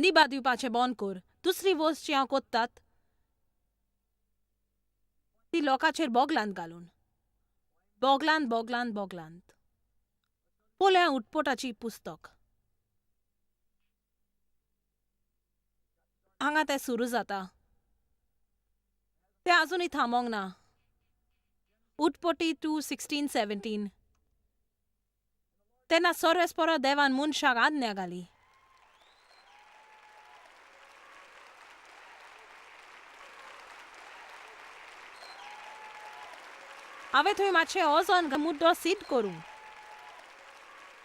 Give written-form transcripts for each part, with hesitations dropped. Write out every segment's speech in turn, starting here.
निबा दिवपाचें बंद कर. दुसरी वस्त जी हांव कोत्तात ती लोकांचेर बोगलांत घालून. बोगलांत बोगलांत बोगलांत. पळया उटपोटाची पुस्तक. हांगा तें सुरू जाता. तें आजुनूय थांबोंक ना. उटपोटी 2:16 17. तेन्ना सोर्वेस्पोरा देवान मनशाक आज्ञा घाली. हांवें थंय मातशें वचोन मुद्दो सिद्ध करूं.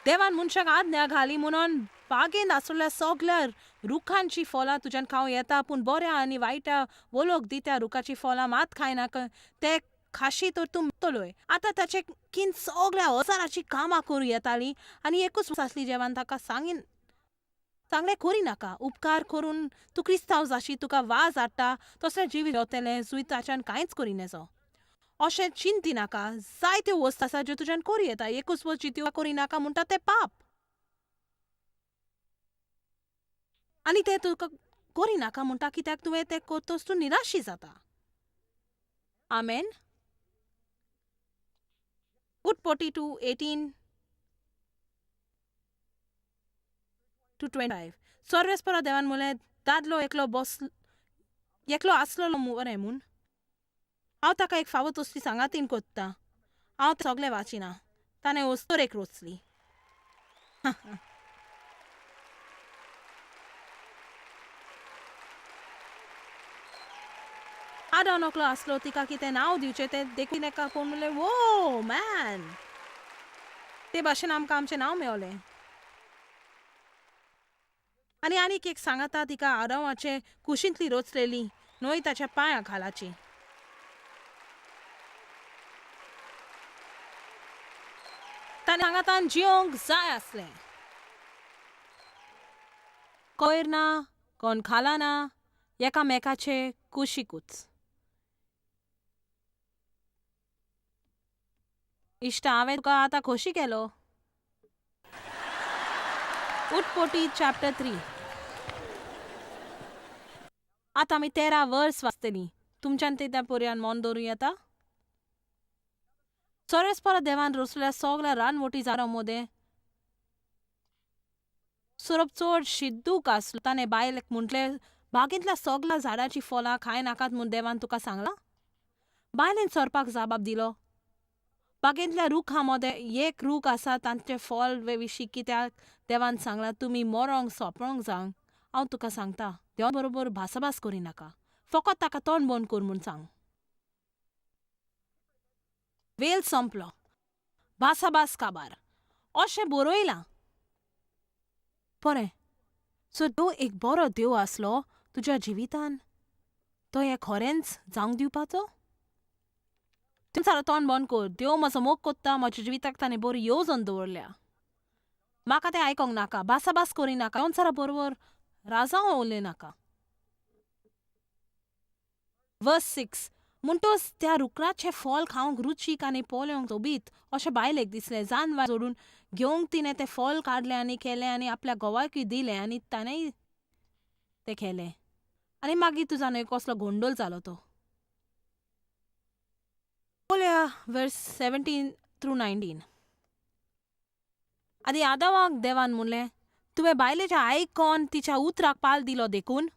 देवान मनशाक आज्ञा घाली म्हणून बागेंत आसलेल्या सगल्या रुखांचीं फळां तुज्यान खावं येता, पूण बऱ्या आनी वायटा वळख दित्या रुखाचीं फळां मात खायनाका, ते खाशी तर तूं मेतलोय. आतां ताचे कीन सगल्या हजाराचीं कामां करूं येतालीं आनी एकूच आसली जेवान ताका सांगीन सांगलें करी नाका, उपकार करून तूं क्रिस्तांव जाशी, तुका वाज हाडटा तसलें जिवीत वतलें जुंय ताच्यान कांयच करी नजो. अशें चिंती नाका. जायत्यो वस्त आसा ज्यो तुज्यान करूं येता, एकूच वस्त जी त्यो करी नाका म्हणटा तें पाप. आनी तें तुका करी नाका म्हणटा कित्याक तुवें तें करतच तूं निराशी जाता. आमेन. उटपोटी 2:18 to 25. सोर्वेस्परा देवान म्हणलें दादलो एकलो बस एकलो आसलेलो बरें म्हूण. हांव ताका एक फावो तसली सांगातीन कोत्ता. हांव तें सगलें वाचिना. ताणें अस्तोरेक रोचली. आडावन एकलो आसलो तिका कितें नांव दिवचें तें देखून एका कोण म्हणलें वो मॅन. ते भाशेन आमकां आमचें नांव मेवलें. आनी आनीक एक सांगाता तिका आडवाचे कुशींतली रोचलेली न्हय ताच्या पांया खालाची. ताणें सांगातान जियोंक जाय आसलें. कोयर ना, कोण खाला ना, एकामेकाचे कुशीकूच. इश्टा, हांवें तुका आतां खोशी केलो. उटपोटी चॅप्टर 3. आतां आमी 13 वर्स वाचतलीं. तुमच्यान ते त्या पर्यान मन दवरूं येता? सोरेस्परा देवान रोसल्या सगल्या रानवटी झाडां मदें सोरोप चड शिद्दूक आसलो. ताणें बायलेक म्हटलें बागेंतल्या सगल्या झाडाचीं फळां खाय नाकात म्हूण देवान तुका सांगलां? बायलेन सोरपाक जबाब दिलो, बागेंतल्या रुखां मदें एक रूख आसा तांचें फळ विशीं कित्याक देवान सांगलां तुमी मरोंक सोंपरोंक जावंक. हांव तुका सांगता, देवा बरोबर भासाभास करिनाका, फकत ताका तोंड बंद कर म्हूण सांग. वेल सोंपलो. भासाभास काबार अशें बरयलां. बरें, सो तूं एक बरो देव आसलो तुज्या जिवितान तो हें खरेंच जावंक दिवपाचो? तूं सारो तोंड बंद कर. देव म्हजो मोग कोत्ता, म्हज्या जिविताक ताणें बरी येवजण दवरल्या. म्हाका तें आयकोंक नाका, भासाभास करिनाका, संवसारा बरोबर राजांव उलयनाका. वर्स 6. म्हणटच त्या रुखाचें फळ खावंक रुचीक आनी पळोवंक सोबीत अशें बायलेक दिसलें. जानवाय जोडून घेवंक तिणें तें फळ काडलें आनी केलें आनी आपल्या घोवाकूय दिलें आनी ताणेंय तें केलें. आनी मागीर तुजा न्हय कसलो गोंदळ जालो तो. पळया वर्स 17 through 19. आनी आदावाक देवान म्हणलें, तुवें बायलेचें आयकोन तिच्या उतराक पाल दिलो देखून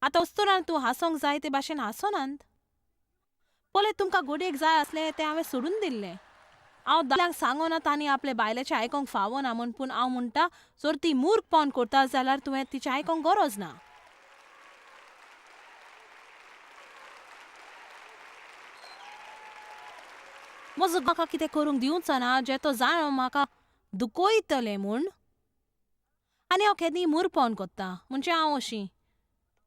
आतां अस्तोरान तूं हांसोंक जाय ते भाशेन हांसोनात. पळय तुमकां गोडयेक जाय आसलें तें हांवें सोडून दिल्लें. हांव दादल्यांक सांगना तांणी आपले बायलेचें आयकोंक फावना म्हूण, पूण हांव म्हणटा जर ती मूर्खपण करता जाल्यार तुवें तिचें आयकोंक गरज ना. म्हजो म्हाका कितें करूंक दिवचो ना जें तो जाणो म्हाका दुखयतलें म्हूण. आनी हांव केन्नाय मूर्खपण करता म्हणजे हांव अशी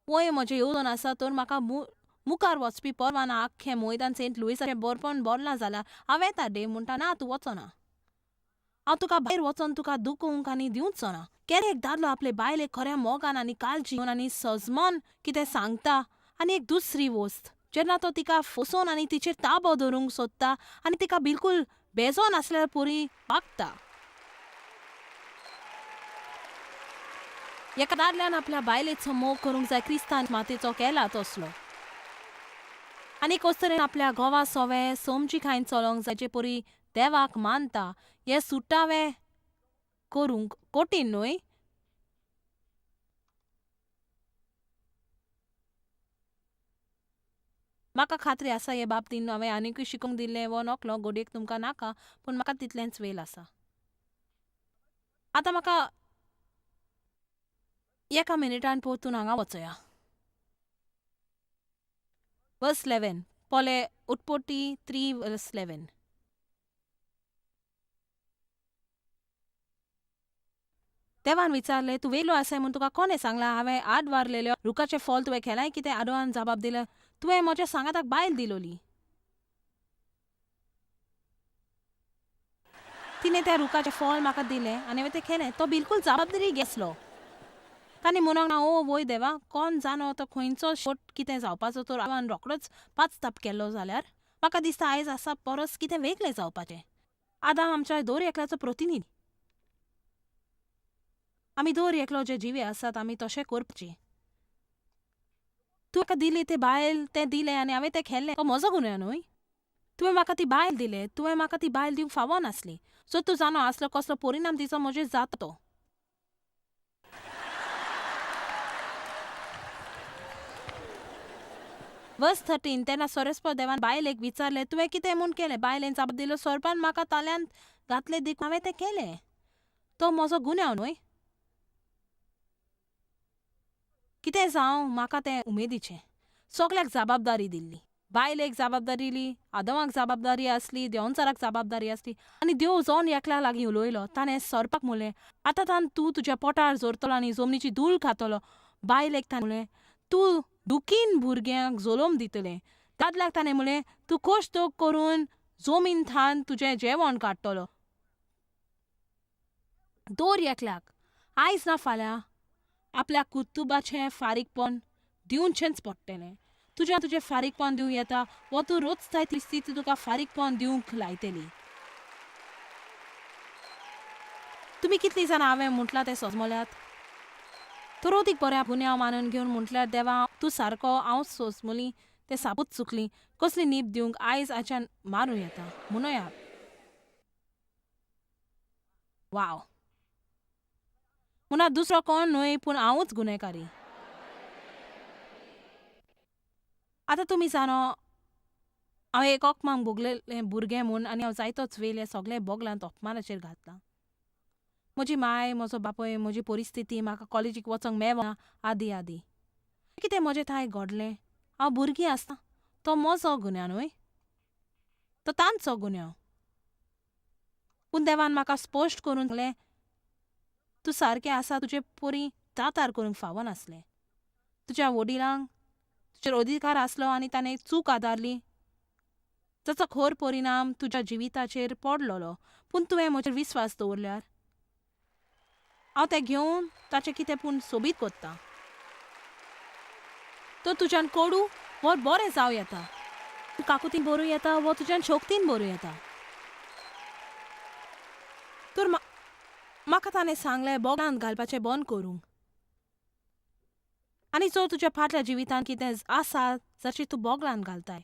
वय म्हजें येवजण आसा तर म्हाका मुखार वचपी परवाना आख्खें मैदान सेंट लुईसाचें बरपण बरलां जाल्यार हांव येता डे म्हणटा ना तूं वचना. हांव तुका भायर वचोन तुका दुखोवंक आनी दिवचो ना. केन्ना एक दादलो आपले बायलेक खऱ्या मोगान आनी काळजी घेवन आनी सजमान कितें सांगता आनी एक दुसरी वस्त जेन्ना तो तिका फसोवन आनी तिचेर ताबो दवरूंक सोदता आनी तिका बिलकूल बेजोन आसल्यार परी वागता. एका दादल्यान आपल्या बायलेचो मोग करूंक जाय क्रिस्तान मातेचो केला तसलो. आनी कस तरेन आपल्या घोवा सोवे सोमची खायन चलोंक जाय जे परी देवाक मानता हें सुटावें करूंक कठीण न्हय. म्हाका खात्री आसा हे बाबतीन हांवें आनिकूय शिकोवंक दिल्लें वो नकलो घडयेक तुमकां नाका पूण म्हाका तितलेंच वेळ आसा. आतां म्हाका एका मिनिटान परतून हांगा वचोया. वर्स 11 पोले उत्पत्ती 3 वर्स 11. देवान विचारलें तूं वेलो आसाय म्हूण तुका कोणें सांगलां? हांवें आड वारलेल्यो रुखाचें फळ तुवें खेलाय कितें? आदोवान जबाब दिलो तुवें म्हज्या सांगाताक बायल दिलोली. तिणें त्या रुखाचें फळ म्हाका दिलें आनी हांवें तें खेलें. तो बिलकूल जबाबदारी घेसलो. ताणें म्हणूंक ना ओ वय देवा कोण जाणो तो खंयचो शेवट कितें जावपाचो तर आदोवान रोखडोच पाचताप केल्लो जाल्यार म्हाका दिसता आयज आसा परस कितें वेगळें जावपाचें. आदाम आमच्या दर एकल्याचो प्रतिनिधी. आमी दर एकलो जे जिवे आसात आमी तशें करपाचें. तूं म्हाका दिली तें बायल तें दिलें आनी हांवें तें खेल्लें. तो म्हजो गुन्यांव न्हय. तुवें म्हाका ती बायल दिले. तुवें म्हाका ती बायल दिवंक फावो नासली. सो तूं जाणो आसलो कसलो परिणाम तिचो म्हजेर जाता तो. वर्स 13 तेन्ना सोरेस्पर देवान बायलेक विचारलें तुवें कितें म्हूण केलें? बायलेन जाप दिलो सोरपान म्हाका ताल्यांत घातलें देखून हांवें तें केलें. तो म्हजो गुन्यांव न्हय. कितें जावं म्हाका तें उमेदीचें. सगल्याक जबाबदारी दिल्ली. बायलेक जबाबदारी दिली, आदवाक जबाबदारी आसली, देवचाराक जबाबदारी आसली आनी देव जावन एकल्या लागीं उलयलो. ताणें सोरपाक म्हणलें आतां तान तूं तुज्या पोटार जोरतलो आनी जमनीची धूळ खातलो. बायलेक ताणें म्हणलें तूं दुखीन भुरग्यांक जल्म दितलें. दादल्याक ताणें म्हणलें तूं कश्ट करून जमीन थान तुजें जेवण काडटलो. दर एकल्याक आयज ना फाल्यां आपल्या कुटुंबाचें फारीकपण दिवचेंच पडटलें. तुज्या तुजें फारीकपण दिवं येता वो तूं रोज जाय ती स्थिती तुका फारीकपण दिवंक लायतली. तुमी कितलीं जाणां हांवें म्हटलां तें सोजमल्यात? तर अदीक बऱ्या गुन्यांव मानून घेवन म्हटल्यार देवा तूं सारको हांव सोजमली तें सापूच चुकली. कसली नीब दिवंक आयज आच्यान मारूं येता म्हणूया. वाव म्हणा दुसरो कोण न्हय पूण हांवूच गुन्यांवकारी. आतां तुमी जाणो हांव एक ओकमांक भोगलेलें भुरगें म्हूण आनी हांव जायतोच वेळ हें सगळें बोगलांत अपमानाचेर घातलां. म्हजी माय म्हजो बापूय म्हजी परिस्थिती म्हाका कॉलेजीक वचोंक मेळना आदी आदी. कितें म्हजें थांय घडलें हांव भुरगीं आसता तो म्हजो गुन्यांव न्हय. तो तांचो गुन्यांव. पूण देवान म्हाका स्पश्ट करून सांगलें तूं सारकें आसा तुजे परी दातार करूंक फावनासलें. तुज्या वडिलांक तुजेर अधिकार आसलो आनी ताणें चूक आदारली जाचो खर परिणाम तुज्या जिविताचेर पडलेलो. पूण तुवें म्हजेर विस्वास दवरल्यार हांव तें घेवन ताचें कितें पूण सोबीत करता. तो तुज्यान कोडू वो बरें जावं येता. काकुतीन बरूं येता वो तुज्यान शक्तीन बरूं येता. तर म्हाका ताणें सांगलें बोगलांत घालपाचें बंद करूंक. आनी जर तुज्या फाटल्या जिवितांत कितें आसा जाचें तूं बोगलांत घालताय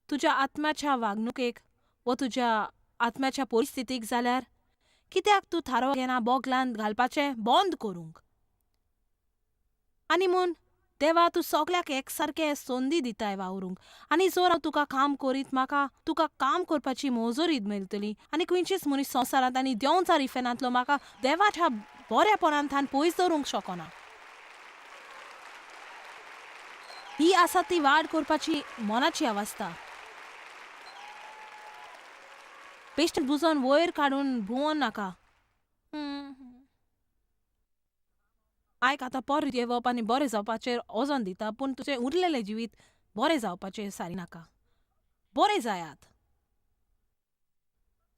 तुज्या आत्म्याच्या वागणुकेक वो तुज्या आत्म्याच्या परिस्थितीक जाल्यार कित्याक तूं थारो घेना बोगलांत घालपाचें बंद करूंक. आनी म्हूण देवा तूं सगल्याक एकसारकें संदी दिताय वावरूंक आनी जर हांव तुका काम करीत म्हाका तुका काम करपाची मजुरी मेळटली आनी खंयचीच मनीस संवसारांत आनी देंवचार इफेनांतलो म्हाका देवाच्या बऱ्यापणान थान पयस दवरूंक शकना. ही आसा ती वाड करपाची मनाची अवस्था. बेश्टें बुजोन वयर काडून भोंवन नाका. आयक आतां परत येवप आनी बरें जावपाचेर वजन दिता पूण तुजें उरलेलें जिवीत बरें जावपाचें सारी नाका. बरें जायात.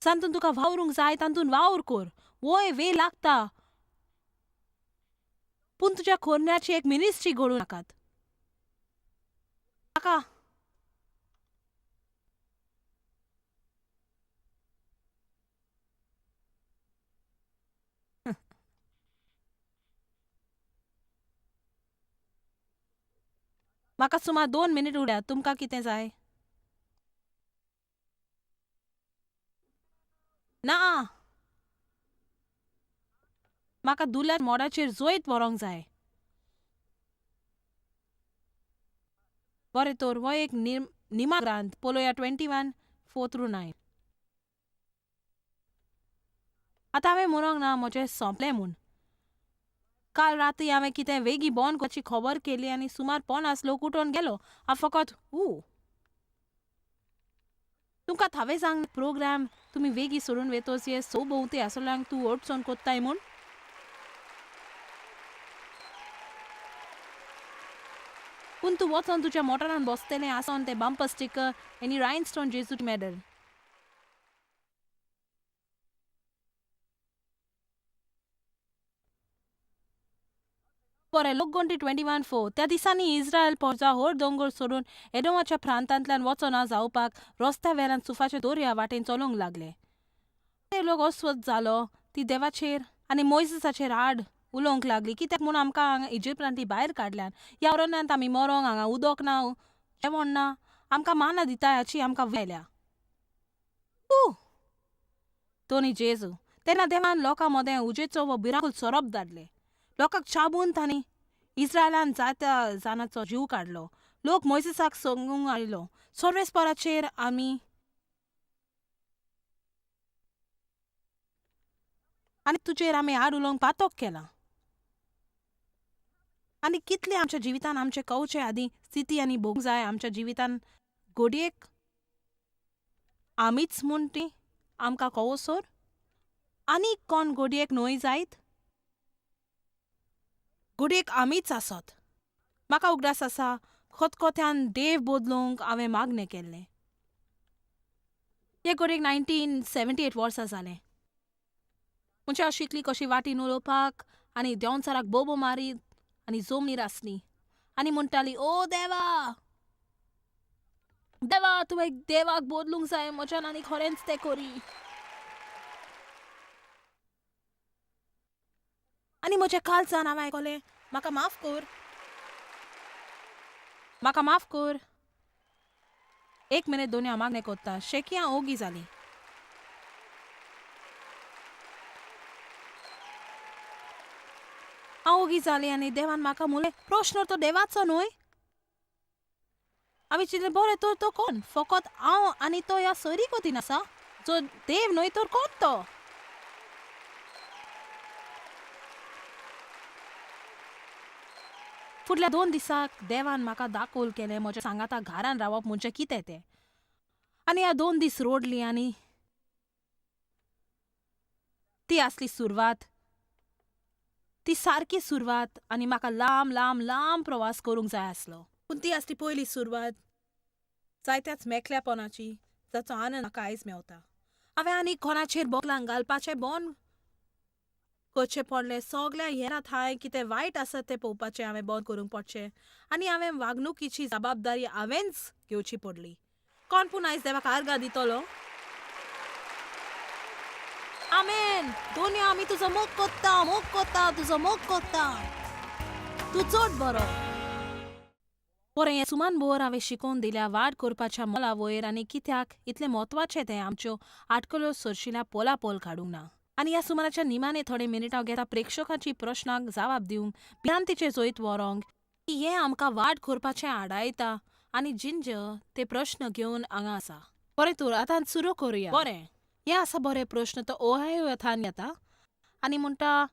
जातून तुका वावरूंक जाय तातूंत वावर कर. वय वेळ लागता पूण तुज्या कोरण्याची एक मिनिस्ट्री घडूं नाकात. नाका. म्हाका सुमार 2 मिनीट उरल्या. तुमकां कितें जाय? ना, म्हाका दुल्या मोडाचेर जोयत व्हरोंक जाय. बरें तर, हो एक निमा ग्रांथ पळोवया 21:4-9. आतां हांवें म्हणूंक ना म्हजें सोंपलें म्हूण. काल राती हांवें कितें वेगीं बंद करची खबर केली आनी सुमार 50 लोक उठून गेलो. हांव फकत हू. तुमकां थावें सांग प्रोग्राम तुमी वेगीं सोडून वेतोच हे सो भोंवती आसल्यांक तूं अडचण कोत्ताय म्हूण. पूण तूं वचोन तुज्या मोटरान बसतलें आसोन तें बंपर स्टिकर आनी रायनस्टोन जेजू मॅडल. बरें, लोकगणती 21:4. त्या दिसांनी इस्रायल पोरजा होर दोंगर सोडून एडोमाच्या प्रांतांतल्यान वचना जावपाक रस्त्या वेल्यान सुफाच्या दर्या वाटेन चलूंक लागले. ते लोक अस्वस्थ जालो ती देवाचेर आनी मोयजेसाचेर आड उलोवंक लागली, कित्याक म्हूण आमकां हांगा इजिप्तांतली भायर काडल्यान, ह्या अरण्यांत आमी मरोंक, हांगा उदक ना, जेवण ना, आमकां माना दिता हाची आमकां आयल्या. तोनी जेजू. तेन्ना देवान लोकां मदें उजेचो वो भिरांकूळ सोरोप धाडले. लोकांक चाबून तांणी इस्रायलान जायत्या जाणांचो जीव काडलो. लोक मोयजेसाक सांगूंक आयलो, सर्वेस्पराचेर आमी आनी तुजेर आमी आड उलोवंक पातोक केलां. आनी कितलें आमच्या जिवितान आमचे कवचे आदी स्थिती आनी भोग जाय आमच्या जिवितान घडयेक आमीच म्हूण ती आमकां कवोसर आनी कोण घडयेक न्हय जायत, घडयेक आमीच आसत. म्हाका उगडास आसा खतखत्यान देव बदलूंक हांवें मागणें केल्लें. हें घडयेक 1978 वर्सां जालें. म्हणजे हांव शिकली कशी वाटीन उलोवपाक आनी देंवचाराक बोबो मारीत आनी जमनीर आसली आनी म्हणटाली, ओ देवा, देवा, तुवें देवाक बदलूंक जाय म्हज्यान आनी खरेंच तें करी. आनी म्हज्या कालसान हांवें आयकलें, म्हाका माफ कर, म्हाका माफ कर. 1 मिनीट दोनी हांव मागणें कोत्ता. शेकी हांव ओगी जाली. हांव ओगी जाली आनी देवान म्हाका म्हणलें, प्रश्न तो देवाचो न्हय. हांवें चिंतलें, बरें तर तो कोण? फकत हांव आनी तो ह्या सरी कोतीन आसा, जो देव न्हय तर कोण तो? फुडल्या 2 दिसाक देवान म्हाका दाखोल केलें म्हज्या सांगाता घरान रावप म्हणजे कितें तें. आनी ह्या 2 दीस रोडली आनी ती आसली सुरवात, ती सारकी सुरवात. आनी म्हाका लांब लांब लांब प्रवास करूंक जाय आसलो, पूण ती आसली पयली सुरवात जायत्याच मेकळ्यापणाची, जाचो आनंद म्हाका आयज मेवता. हांवें आनी कोणाचेर बोकलांक घालपाचें बंद करचें पडलें. सगळ्या हेरां थांय कितें वायट आसा तें पळोवपाचें हांवें बंद करूंक पडचें आनी हांवें वागणुकीची जबाबदारी हांवेंच घेवची पडली. कोण पूण आयज देवाक आर्गां दितलो? आमेन. दोनी आमी तुजो मोग कोत्ता, मोग कोत्ता, तुजो मोग कोत्ता, तूं चड बरो. बरें, हें सुमान बोर हांवें शिकोवन दिल्या वाड करपाच्या मोला वयर आनी कित्याक इतलें म्हत्वाचें तें आमच्यो आटकल्यो सरशिल्या पोला पोल काडूंक ना. आनी ह्या सुमाराच्या निमाणे थोडे मिनटां घेता प्रेक्षकांची प्रश्नाक जबाब दिवंक, भिरांतीचें जैत व्हरोंक की हें आमकां वाड करपाचें आडायता. आनी जिंज ते प्रश्न घेवन हांगा आसा. बरें तर आतां सुरू करुया. बरें, हें आसा बरें प्रश्न. तो ओहायो थान येता आनी म्हणटा,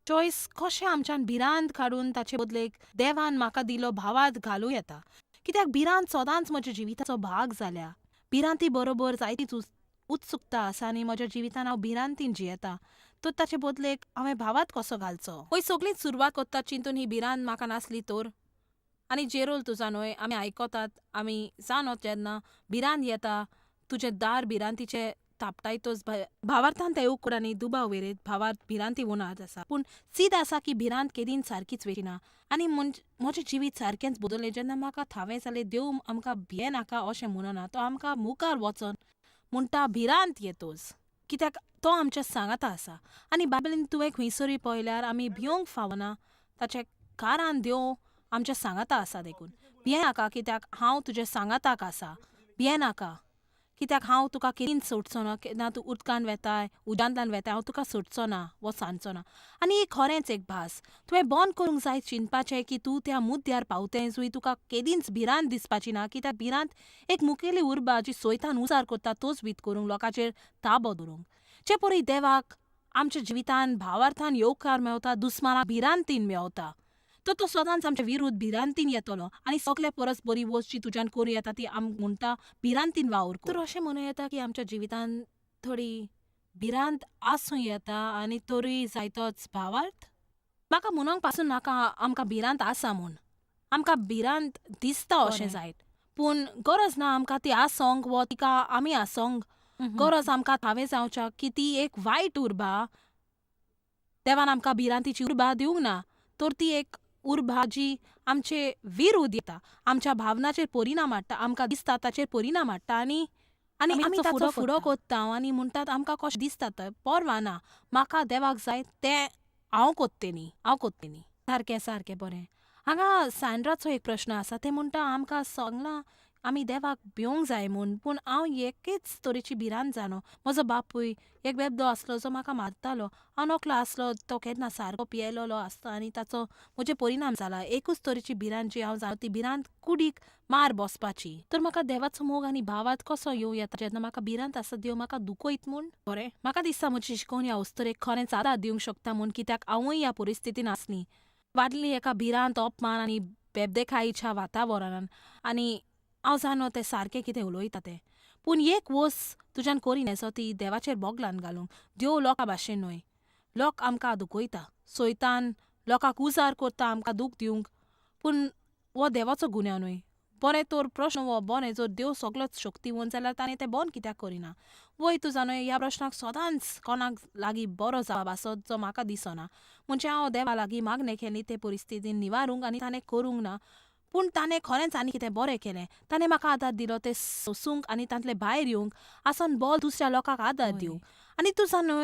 चॉयस कशें आमच्यान भिरांत काडून ताचे बदलेक देवान म्हाका दिलो भावार्थ घालूं येता? कित्याक भिरांत सदांच म्हज्या जिविताचो भाग जाल्या. भिरांती बरोबर जायतीच उत्सुकता आसा आनी म्हज्या जिवितान हांव भिरांतीन जियेता. तर ताचे बदलेक हांवें भावार्थ कसो घालचो? पयर सगळींच सुरवात कोत्ता चिंतून ही भिरांत म्हाका नासली तर. आनी जेरोल तुजा न्हय, आमी आयकतात, आमी जाणत जेन्ना भिरांत येता तुजें दार भिरांतीचें थापटायतच भावार्थान तें उकड आनी दुबाव वेरेत भावार्थ भिरांती उणाक आसा. पूण सीद आसा की भिरांत केदीन सारकीच वेची ना. आनी म्हजें जिवीत सारकेंच बदललें जेन्ना म्हाका थावें जालें देव आमकां भियेनाका अशें म्हणना, तो आमकां मुखार वचोन म्हणटा भिरांत येतोच, कित्याक तो आमच्या सांगाता आसा. आनी बायबलीन तुवें खंयसरूय पळयल्यार आमी भिवंक फावना, ताचें कारण देव आमच्या सांगाता आसा. देखून भियेनाका कित्याक हांव तुजे सांगाताक आसा. भियेनाका कित्याक हांव तुका केन्ना सोडचो ना. केन्ना तूं उदकान वेताय, उज्यांतल्यान वेताय, हांव तुका सोडचो ना वो सांडचो ना. आनी ही खरेंच एक भास. तुवें बंद करूंक जाय चिंतपाचें की तूं त्या मुद्द्यार पावतें जंय तुका केदींच भिरांत दिसपाची ना, कित्याक भिरांत एक मुखेली उर्बा जी सैतान उजार करता तोच करूंक, लोकांचेर ताबो दवरूंक. जे परी देवाक आमच्या जिवितान भावार्थान येवकार मेवता, दुस्मानाक भिरांतीन मेवता, तर तो सदांच आमच्या विरुद्ध भिरांतीन येतलो. आनी सगळे परस बरी वस्त जी तुज्यान करूं येता ती आम म्हणटा भिरांतीन वावर. तर अशें म्हणूं येता की आमच्या जिवितान थोडी भिरांत आसूं येता आनी तरूय जायतोच भावार्थ. म्हाका म्हणोंक पासून नाका आमकां भिरांत आसा म्हूण. आमकां भिरांत दिसता अशें जायत, पूण गरज ना आमकां ती आसोंक वो तिका आमी आसोंक. गरज आमकां थावें जावच्याक की ती एक वायट उर्बा. देवान आमकां भिरांतीची उर्बा दिवंक ना, तर ती एक उर्बा जी आमचे विरुद्ध येता, आमच्या भावनाचेर परिणाम हाडटा, आमकां दिसता ताचेर परिणाम हाडटा. आनी आनी आमी ताचो फुडो कोत्ता आनी म्हणटात आमकां कशें दिसता तें पर्वा ना, म्हाका देवाक जाय तें हांव कोत्तेनी, हांव कोत्तेनी. सारकें सारकें बरें. हांगा सँड्राचो एक प्रश्न आसा. तें म्हणटा आमकां सांगलां आमी देवाक भिवंक जाय म्हूण, पूण हांव एकेच तरेची भिरांत जाणो. म्हजो बापूय एक बेबदो आसलो जो म्हाका मारतालो. हांव नकलो आसलो, तो केन्ना सारको पियेलोलो आसता आनी ताचो म्हजेर परिणाम जाला. एकूच तरेची भिरांत जी हांव जाणा ती भिरांत कुडीक मार बसपाची. तर म्हाका देवाचो मोग आनी भावार्थ कसो येवं येता जेन्ना म्हाका भिरांत आसा देव म्हाका दुखयत म्हूण? बरें, म्हाका दिसता म्हजी शिकोवण ह्या अस्तुरेक खरेंच आदार दिवंक शकता म्हूण, कित्याक हांवूय ह्या परिस्थितीन आसली, वाडली एका भिरांत, अपमान आनी बेबदेखायेच्या वातावरणान, आनी हांव जाणो तें सारकें कितें उलयता तें. पूण एक वस्त तुज्यान करी न्हेसो ती देवाचेर बोगलान घालूंक. देव लोकां भाशेन न्हय. लोक आमकां दुखयता, सैतान लोकांक उजार करता आमकां दूख दिवंक, पूण हो देवाचो गुन्यांव न्हय. बरें तर प्रश्न हो बरें, जर देव सगळोच शक्तीवंत जाल्यार ताणें तें बंद कित्याक करिना? वय तूं जाणा ह्या प्रश्नाक सदांच कोणाक लागीं बरो जवाब आसत जो म्हाका दिसना. म्हणजे हांव देवा लागीं मागणें केली ते परिस्थितीन निवारूंक आनी ताणें करूंक ना, पूण ताणें खरेंच आनी कितें बरें केलें. ताणें म्हाका आदार दिलो तें सोसूंक आनी तांतलें भायर येवंक, आसून बोल दुसऱ्या लोकांक आदार दिवंक. आनी तूं जाणा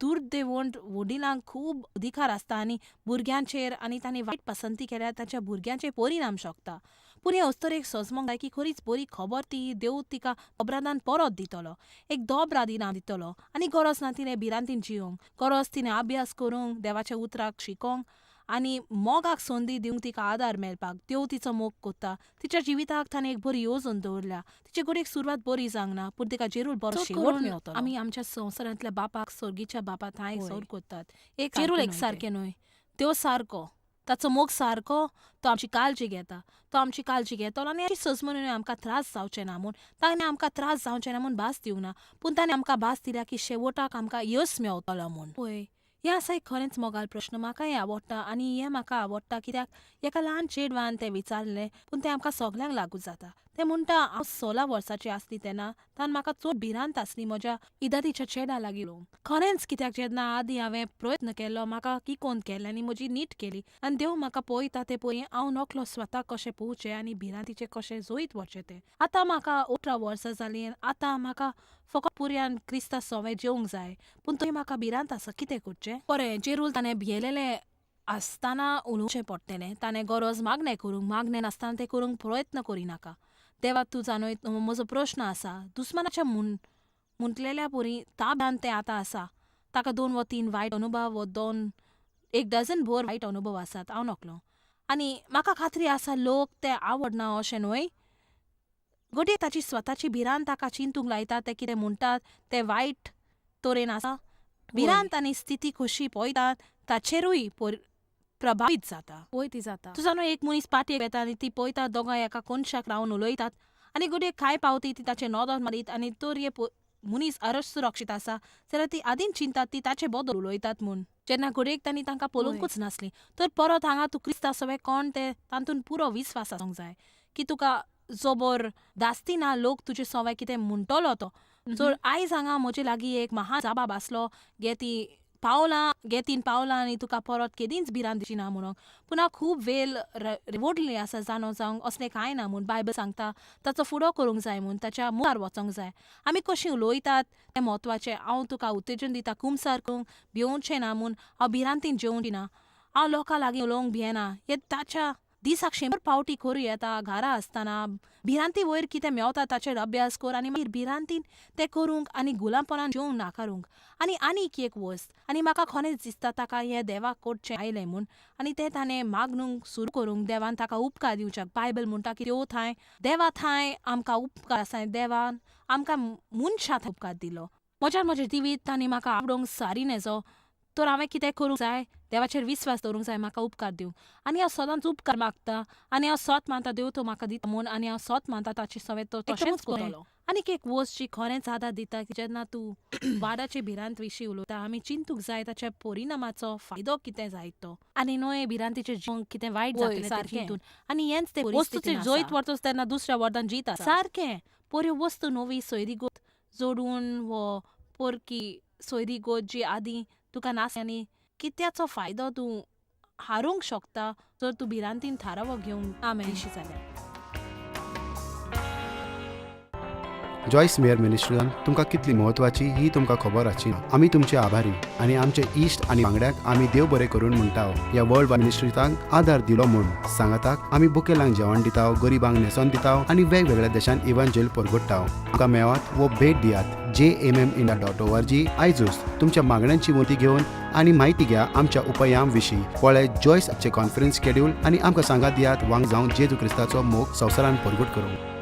दुर्दैवान वडिलांक खूब अधिकार आसता आनी भुरग्यांचेर, आनी तांणी वायट पसंती केल्यार ताच्या भुरग्यांचेर परिणाम शकता. पूण हे अस्तुरेक सजमोंक जाय की खरीच बरी खबर ती देव तिका दोबरादान परत दितलो, एक दोबराद इनाम दितलो. आनी गरज ना तिणें भिरांतीन जियोंक, गरज तिणें अभ्यास करूंक, देवाच्या उतराक शिकोंक आनी मोगाक संदी दिवंक तिका आदार मेळपाक. देव तिचो मोग कोत्ता. तिच्या जिविताक ताणें एक बरी येवजण दवरल्या. तिचे घडयेक सुरवात बरी जावंक ना, पूण तिका जेरूल बरो शेवट मेवतलो. आमी आमच्या संवसारांतल्या बापाक, सर्गीच्या बापा थांय सर कोत्तात. एक जेरूल एक सारकें न्हय, देव सारको, ताचो मोग सारको, तो आमची काळजी घेता, तो आमची काळजी घेतलो आनी सजमन आमकां त्रास जावचे ना म्हूण. ताणें आमकां त्रास जावचे ना म्हूण भास दिवंक ना, पूण ताणें आमकां भास दिल्या की शेवटाक आमकां यश मेवतलो म्हूण. पळय, हें आसा एक खरेंच मोगाल प्रश्न. म्हाका हें आवडटा आनी हें म्हाका आवडटा कित्याक एका ल्हान चेडवान तें विचारलें, पूण तें आमकां सगल्यांक लागू जाता. तें म्हणटा हांव 16 वर्सांची आसली तेन्ना तान म्हाका चड भिरांत आसली म्हज्या इदादीच्या चेडा लागीं उलोवंक. खरेंच कित्याक जेन्ना आदीं हांवें प्रयत्न केलो, म्हाका किकोंत केलें आनी म्हजी नीट केली आनी देव म्हाका पळयता तें पळय हांव नकलो स्वता कशें पळोवचें आनी भिरांतीचें कशें जैत व्हरचें तें. आतां म्हाका 18 वर्सां जालीं, आतां म्हाका फकत पुरयान क्रिस्ता सोवें जेवंक जाय, पूण थंय म्हाका भिरांत आसा कितें करचें? बरें, जेरूल ताणें भियेलेलें आसतना उलोवचें पडटलें. ताणें गरज मागणें करूंक, मागणें नासतना तें करूंक प्रयत्न करिनाका. देवा तूं जाणय म्हजो प्रश्न आसा, दुस्मानाच्या म्हटलेल्या परी ताब्यान तें आतां आसा. ताका 2 वा 3 वायट अनुभव वा 1 डझन भर वायट अनुभव आसात. हांव नकलो आनी म्हाका खात्री आसा लोक ते आवडना अशें न्हय. घडये ताची स्वताची भिरांत ताका चिंतूंक लायता, ते कितें म्हणटात तें वायट तरेन आसा. भिरांत आनी स्थिती कशी पळयतात ताचेरूय प्रभावीत जाता. पळय ती जाता. तूं जाणा एक मनीस पाटयेक येता आनी ती पळयता दोगांय एका कोनशाक रावन उलयतात आनी घडये कांय पावती ती ताचेर नदर मारीत आनी तर हे मनीस असुरक्षीत आसा जाल्यार ती आदींच चिंतात ती ताचे बदल उलयतात म्हूण. जेन्ना घडयेक तांणी तांकां पळोवंकूच नासली. तर परत हांगा तूं क्रिस्ता सवें कोण तें तातूंत पुरो विस्वास आसूंक जाय की तुका जबर दास्ती ना लोक तुजे सवें कितें म्हणटलो तो. जर आयज हांगा म्हजे लागीं एक महान जबाब आसलो, घे ती पावलां, घे 3 पावलां आनी तुका परत केदींच भिरांत दिसची ना म्हणून. पूण हांव खूब वेळ रेवडली आसा जाणो जावंक असलें कांय ना म्हूण. बायबल सांगता ताचो फुडो करूंक जाय म्हूण, ताच्या मुखार वचोंक जाय. आमी कशीं उलयतात तें म्हत्वाचें. हांव तुका उत्तेजन दिता कुमसार करूंक भिवचें ना म्हूण. हांव भिरांतीन जेवची ना, हांव लोकां लागीं उलोवंक भियेना. हें ताच्या दिसाक 100 पावटी करूं येता घरा आसतना. भिरांती वयर कितें मेवता ताचेर अभ्यास कर आनी मागीर भिरांतीन तें करूंक आनी गुलामपणान जेवंक नाकारूंक. आनी आनीक एक वस्त, आनी म्हाका खरेंच दिसता ताका हें देवाक करचें आयलें म्हूण आनी तें ताणें मागणूंक सुरू करूंक देवान ताका उपकार दिवच्याक. बायबल म्हणटा की देव थांय देवा थांय आमकां उपकार आसाय, देवान आमकां मनशा थांय उपकार दिलो. म्हज्यान म्हजें जिवीत तांणी म्हाका आवडोवंक सारी नेजो, तर हांवें कितें करूंक जाय? देवाचेर विस्वास दवरूंक जाय म्हाका उपकार दिवंक. आनी हांव सदांच उपकार मागता आनी हांव सोत मानता देव तो म्हाका दिता म्हूण, आनी हांव सोत मानता ताचे सवें तो तशेंच एकदमच बरें. करतलो. आनीक एक वस्त जी खरेंच आदार दिता की जेन्ना तूं वादाचे भिरांत विशीं उलयता, आमी चिंतूंक जाय ताच्या परिणामाचो फायदो कितें जायत तो, आनी न्हय भिरांतीचें जिवंक कितें वायट वय, जातलें तें सारकें. चिंतून. आनी हेंच ते वस्तूचेर परिस्थितीन जैत आसा. व्हरतच तेन्ना दुसऱ्या वरदान जीत आसा. सारकें. पऱ्यो वस्तू नवी सोयरीगत जोडून वो परकी सोयरीगत जी आदीं तुका नासली, आनी कित्याचो फायदो तूं हारूंक शकता जर तूं भिरांतीन थारावो घेवंक आमेन. दिशी जाल्यार. जॉयस मेयर मिनिस्ट्रीन तुमकां कितली म्हत्वाची ही तुमकां खबर आसची ना. आमी तुमचे आभारी आनी आमचे इश्ट आनी वांगड्यांक आमी देव बरें करून म्हणटा ह्या वर्ल्ड वायड मिनिस्ट्रीतांक आदार दिलो म्हूण. सांगाताक आमी बुकेलांक जेवण दिता, गरिबांक न्हेसोन दिता आनी वेगवेगळ्या देशांत इव्हांजेल परगट्टा. आमकां मेवात वो भेट दियात jmmindia.org. आयजूच तुमच्या मागण्यांची मोती घेवन आनी म्हायती घ्या आमच्या उपायां विशीं. पळय जॉयसचे कॉन्फरन्स शेड्यूल आनी आमकां सांगात दियात वांग जावन जेजू क्रिस्ताचो मोग संवसारान परगट करूंक.